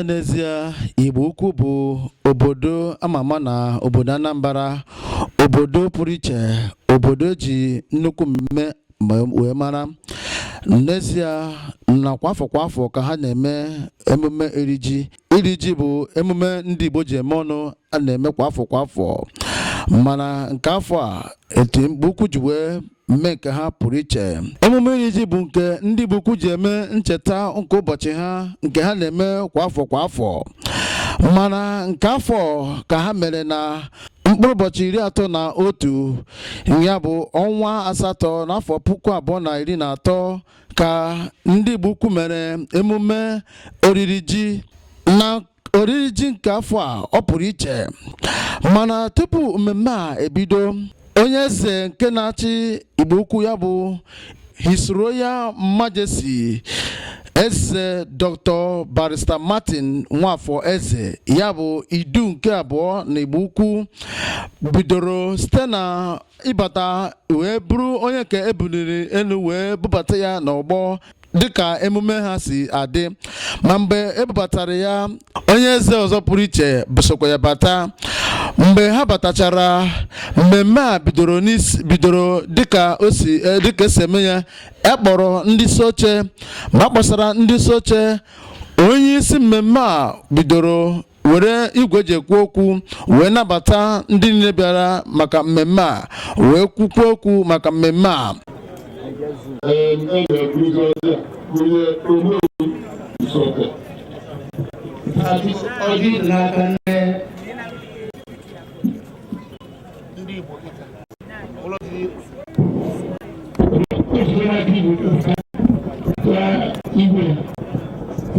N'ezie, Igbo Ukwu bụ obodo ama ama na obodo Anambra, obodo pụrụ iche, obodo eji nnukwu mmemme wee mara. N'ezie, na kwa afọ kwa afọ ka ha na-eme emume iri ji. Iri ji bụ emume ndị Igbo ji eme ọnụ a na-eme kwa afọ kwa afọ, mana nke afọ a, etu Igbo Ukwu ji wee mee nke ha pụrụ iche. Emume iri ji bụ nke ndị Igbo Ukwu ji eme ncheta nke ụbọchị ha nke ha na-eme kwa afọ kwa afọ, mana nke afọ ka ha mere na mkpụrụ ụbọchị 31, ya bụ ọnwa asatọ n'afọ 2013, ka ndị Igbo Ukwu mere emume oriri ji. Na oriri ji nke afọ a, ọ pụrụ iche, mana tupu mmemme a ebido, onye eze nke na-achị Igbo Ukwu, ya bụ His Royal Majesty Eze Dr. Barrister Martin Nwafọ Eze, ya bụ Idu nke abụọ na Igbo Ukwu, bidoro site na ịbata wee bụrụ onye nke ebuliri elu wee bubata ya n'ọgbọ dịka emume ha si adị. Ma mgbe ebubatara ya, onye eze ọzọ pụrụ iche sokwa ya bata. Mgbe ha batachara, mmemme a bidoro n'isi, bidoro dịka o si dịka esi eme ya. E kpọrọ ndị isi oche, ma kpọsara ndị isi oche, onye isi mmemme a bidoro were igwe eji ekwu okwu wee nabata ndị niile bịara maka mmemme a, wee kwukwu okwu maka mmemme a. E ga-ebuzi ọjị a bunye Onowu Isuofia. Ọjị dị n'aka nne ndị Igbo kịta. Ụlọzi Ejide n'aka Igbo ka igwe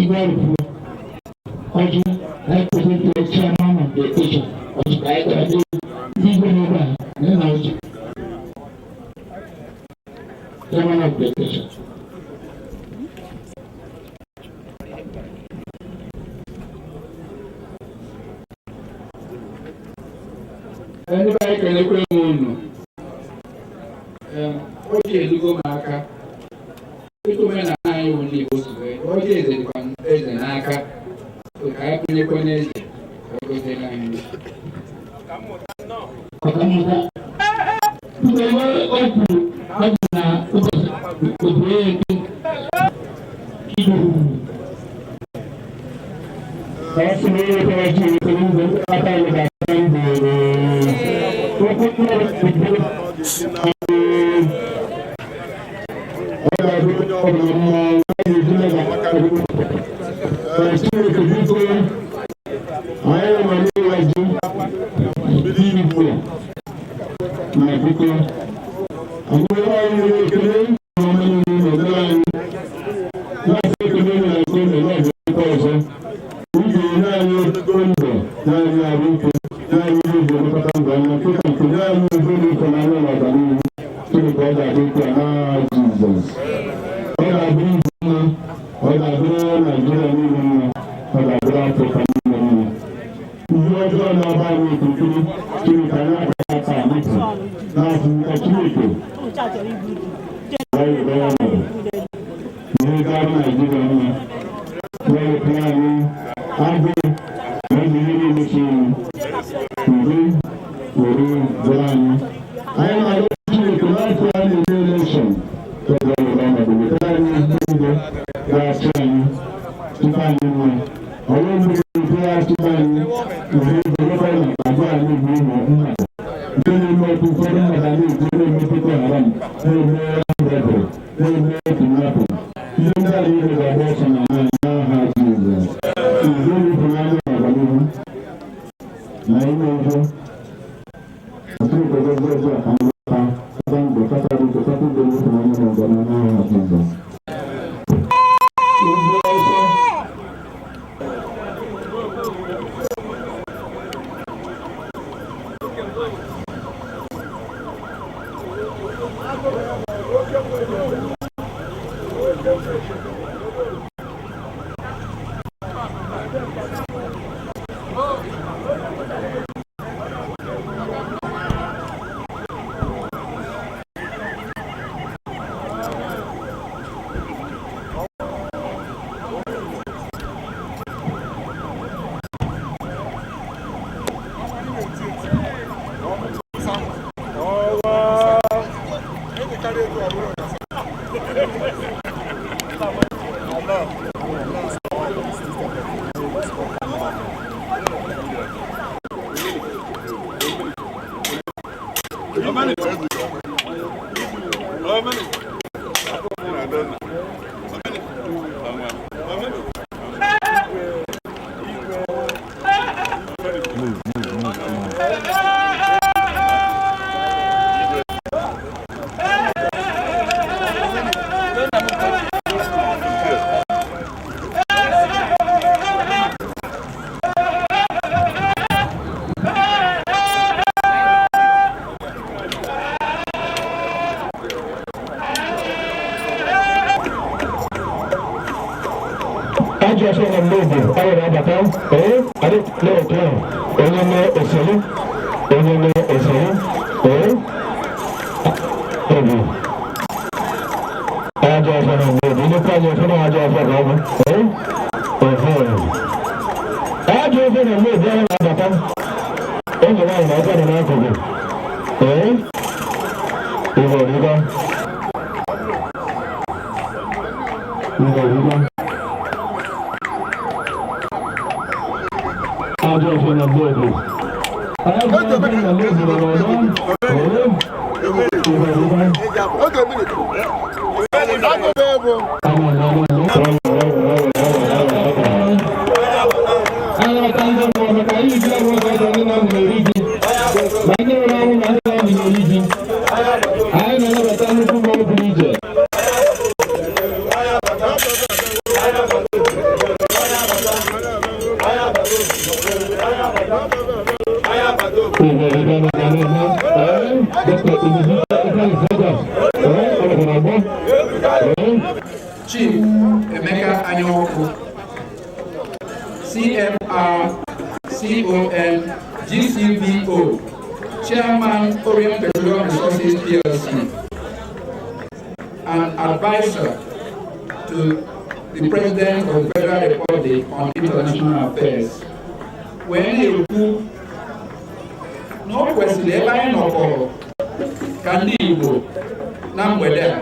igwe arụpụrụ ọjị represent the chairman of the occasion. Ọjị ka anyị gara ndị igwe n'ebe a na ọjị. Chairman of the occasion. Ndị be anyị, kelekwe m unu. Ọjị elugo m aka. Dịka omenala anyị bụ ndị Igbo si wee, ọjị eze dịkwa eze n'aka. So ka anyị kwenyekwe n'eze ka ọ gọziere anyị. Ọkammụta mgbe o kwuru ọ bụ na ụbọchị obodo eke igbo ka ọ sị na onye wetara ji wetara ụzọ aka anyị ga-ata ndụ okwu ọ ga-adị ọbụla mma na Chineke. Biko, anyị nọ n'ịwa ji ndị Igbo na biko anyị anyị nwere ekele ọma niile na-emere anyị, na-asị ekele na nke na-eme ọzọ ọzọ iji nye anyị ndụ, nye anyị arụ ike, nye anyị ihe eji elekọta ndụ anya nke ka nke nye anyị udo na ịfụnanya na ọganihu. Chineke, ọ ga-adị otu a n'aha Jizọs. Ọ ga-adịrị Igbo mma, ọ ga-adịrị Naijiria niile mma, ọ ga-adịrị Afrịka niile mma. Ihe ọjọọ na-agba anyị okirikiri, Chineke, anyị agaghị aka amịpụ na-asị ka Chineke ya were ọnọdụ ihe gara Naijiria mma, na-ewepụrụ anyị agụụ na ụmụ ihe niile so udo were dịrị anyị. Anyị na-arịọ Chineke n'afọ a na-eme election ka ọ ga-ewere ọnọdụ wetara anyị ezigbo ndị ga-achị anyị tupu anyị mma ọrụ ndị ga-achịkwa anyị udo welekwa na agwa anyị bụ ụmụ mmadụ nke na-eme ọtụ ụfọdụ mmadụ a na-eji na-eme Boko Haram, na-eme robbery, na-eme kidnapping. Ihe ndị a niile ga-agba ọsọ na anyị n'aha Jizọs. Udo na ịhụnanya na ọganihu na ime udo. Chineke gozie ọjọọ ka nlọta kata ndụ kata udo kata udo na ịhụnanya na ọganihu n'aha Jizọs. Ugwu ọsọ. Move, move, move, move. Ajọ ọsọ na mmebi ọ na-abata. Ee, adị na-eto onye na-esoro, onye na-esoro. Ee, obi ajọ ọsọ na mmebi nnukwu ajọ ọsọ na ajọ ọsọ ka ọ bụ. Ee, ehe, ajọ ọsọ na mmebi ọ na-abata. Ụmụ nwaanyị na ọkwa nọ n'akụkụ. Ee, ihe ọdịda, ihe ọdịda. Ajọ ọsọ na mmebi, ajọ ọsọ na mmebi nọ n'ọdọ. Ee, ihe ọdịda. Anabata ndị mmụọ maka iyi ji ọrụ ọzọ ndị nna na-eri ji, ma ndị nwụrụ anwụ na ndị ahụ na-eri ji. Anyị na-anabata nnukwu mmọnwụ pụrụ iche. Chief Emeka Anyaoku, CMR, CON, GCVO, Chairman, Orient Petroleum Resources PLC, and advisor to the President of the Federal Republic on International Affairs. Wee na-ekwu na o kwesịrị ebe anyị nọkọrọ ka ndị Igbo na mgbede a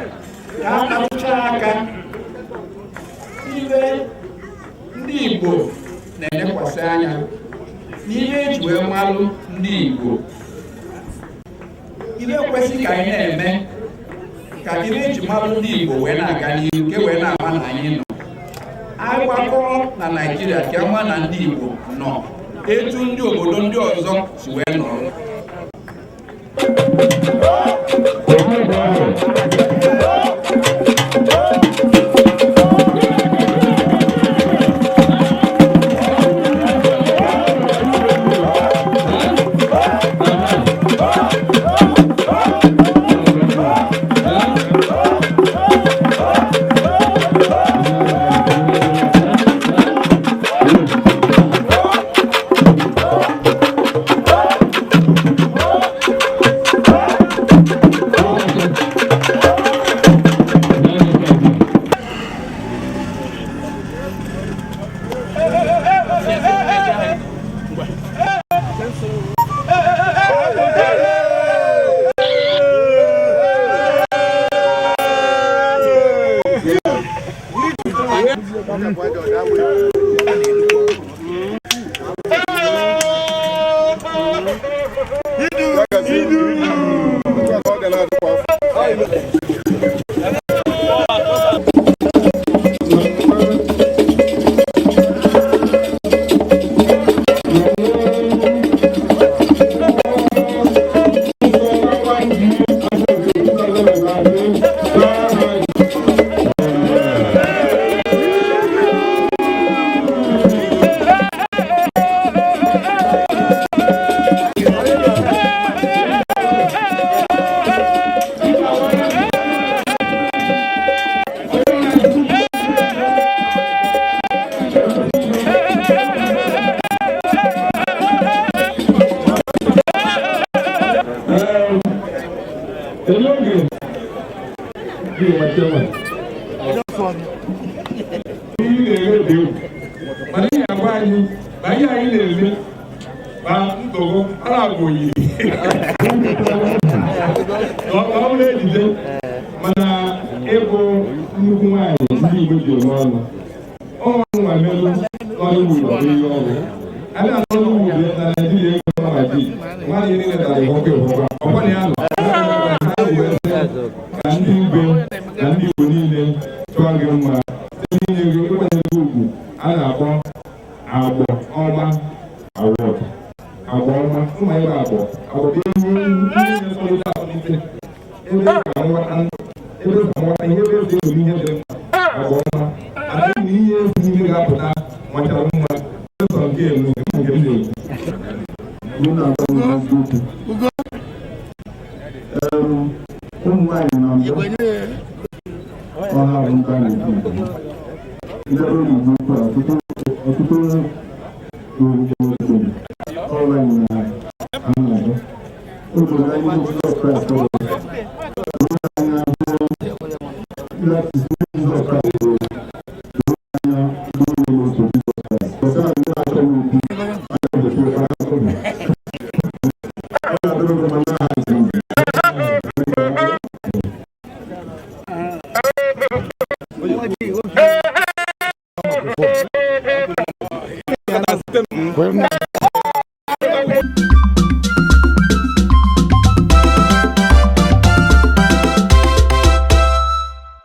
ka a kpatụchaa aka ibe ndị Igbo na-elekwasị anya n'ihe eji wee malụ ndị Igbo, ibe kwesị ka anyị na-eme ka ibe eji malụ ndị Igbo wee na-aga n'ihu, ka e wee na-ama na anyị nọ agbakọ na Naịjirịa, ka ama na ndị Igbo nọ etu ndị obodo ndị ọzọ si wee nọrọ. Eloge bí wọ́n ṣe wà. Ihe na-ere dị egwu. Mana ihe agwa anyị na ihe anyị na-eme ma ntụrụ ara bụ oyiri. Ọ bụrụ ejije, mana ịbụ nnukwu nwaanyị ndị Igbo ji eme ọnụ. Ọ nwa melụ Nollywood, ọ bụ ihe ọrụ. A na Nollywood na Naịjirịa ego nọ na di. Nwaanyị niile tara ịhọkọ ịhọkọ. Ọkwa na ya nọ. Ha ji wee sị ka ndị igwe na ndị Igbo niile tụọ gị mma site n'inye gị, ịkwanyere gị ugwu a na-akpọ Agbọ Ọma Award. Agba ọma ụmụ ebe agbọ agbọ bụ ihe ihe na-asọlite asọlite ebe ka nghọta, ebe ka nghọta ihe, ebe esi ewere ihe dị mma. Agba ọma adịghị na ihe esi n'ime ga-apụta machara mma sọ nke elu nke m na-ekwu. Ụmụ nwaanyị na mbụ ọha bụ nta na-ekwu ndị ọrụ Igbo ukwu a, ọtụtụ ọtụtụ obodo ọnwaanyị na anọdụ obodo anyị bụ Jizọs Kraịst ọ bụ anya bụ Jizọs Kraịst bụ anya bụ n'otu Jizọs Kraịst ọsọ na ndị na-achọ ya okwu anya bụ akụkụ ọ ga-adịrị gị mma n'aha Jizọs.